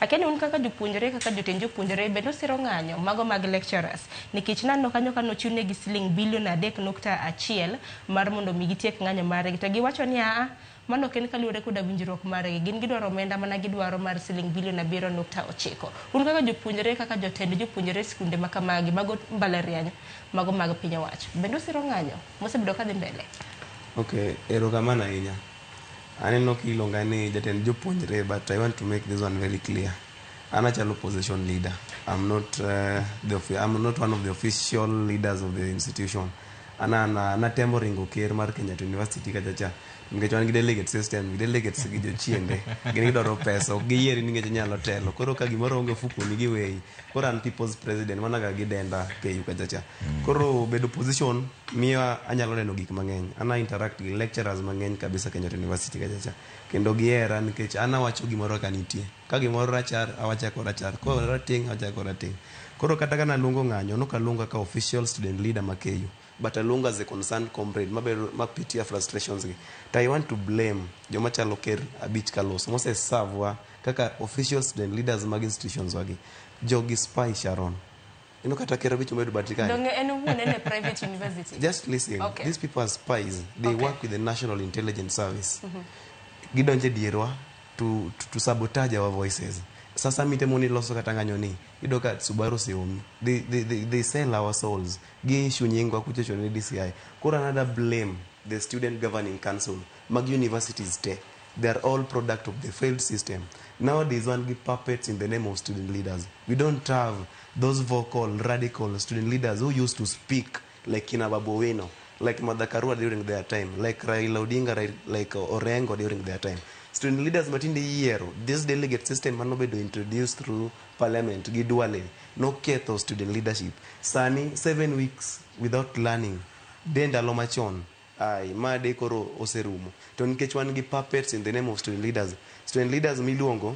Akia ni un kaka jopuonjre, kaka jotend jopuonjre, bende usiro ng'anyo mago mag lecturers, nikech naneno kanyo ka nochiwnegi siling bilion 3.1 mar mondo mi gitiek ng'anyo margi, to giwacho ni aa, mano ok en kaluwore koda winjruok margi, gin gidwaro omenda mana gidwaro mar siling bilion 7.9. Un kaka jopuonjre, kaka jotend jopuonjre e skunde ma kamagi, mago mbalariany, mago mag piny owacho, bende usiro ng'anyo mosebedo kadhi mbele? Okay, erokamano ahinya. Aneno kiluonga ni jatend jopuonjre, but I want to make this one very clear. An achalo opposition leader. I'm not one of the official leaders of the institution. An an natemo ringo ker mar Kenyatta University kacha cha. Nikech wan gi delegate system, delegates gi jochiende. Gin gidwaro pesa, ok giyieri nikech inyalo telo. Koro ka gimoro onge ofukoni giweyi. Koro an people's president, mana kaka gidenda KU kacha cha. Koro bedo opposition miyo anyalo neno gik mang'eny. An a interact gi lecturers mang'eny kabisa Kenyatta University kacha cha. Kendo gihera nikech an awacho gimoro ka nitie. Ka gimoro rachar, awacho ko rachar. Ko rateng', awacho ko rateng'. Koro kata ka naluongo ng'anyo, nok aluongo kaka official student leader ma KU. But aluongo as a concerned comrade mabedo mapitia frustrations gi. To I want to blame joma chalo ker abich kalos mose serve wa kaka official student leaders mag institutions wagi. Jogi spy, Sharon. Ino kata ker abich omedo batri kanyo. Donge en owuon en e private university? Just listen. Okay. These people are spies. They work with the National Intelligence Service. Gidonje dierwa to sabotage our voices. Sasa mitemo ni loso kata ng'anyo ni, iyudo ka Subaru oseomi. They sell our souls. Gi issue nyingwa kuchocho ne DCI. Koro another blame the Student Governing Council mag universities te. They are all product of the failed system. Nowadays wan gi puppets in the name of student leaders. We don't have those vocal, radical student leaders who used to speak like kina Babu Owino, like Martha Karua during their time, like Raila Odinga, like Orengo during their time. Student leaders matinde yiero, this delegate system manobedo introduced through parliament gi Duale, noketho student leadership. Sani, 7 weeks without learning, de ndalo machon, ai, ma de koro oserumo. To nikech wan gi puppets in the name of student leaders miluongo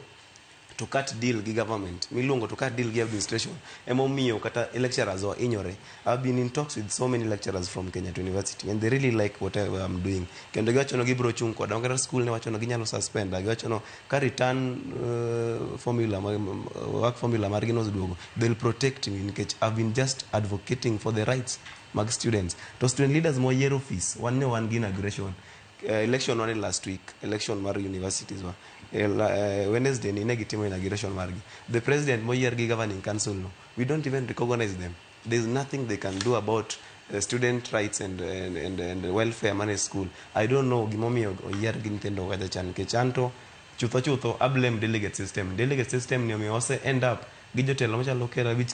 to cut deal gi government, miluongo to cut deal gi administration, emomiyo kata lecturers wa inyore. I've been in talks with so many lecturers from Kenyatta University and they really like what I'm doing, kendo giwacho no gibiro chung' koda. Kata school ne wacho no ginyalo suspend, giwacho no ka return formula work formula margi noseduogo, they'll protect me, nikech I've been just advocating for the rights mag students. To student leaders moyiero office wan ne wan gi inauguration, election wane last week, election mar universities wa. Wednesday ni ne gitimo inauguration margi. The president moyier gi governing council no, we don't even recognize them. There's nothing they can do about student rights and welfare mane school. I don't know gimomiyo oyier gi nyithindo kacha cha, nikech anto chutho chutho a blame delegate system. Delegate system ni omiyo ose end up gi jotelo machalo ker abich.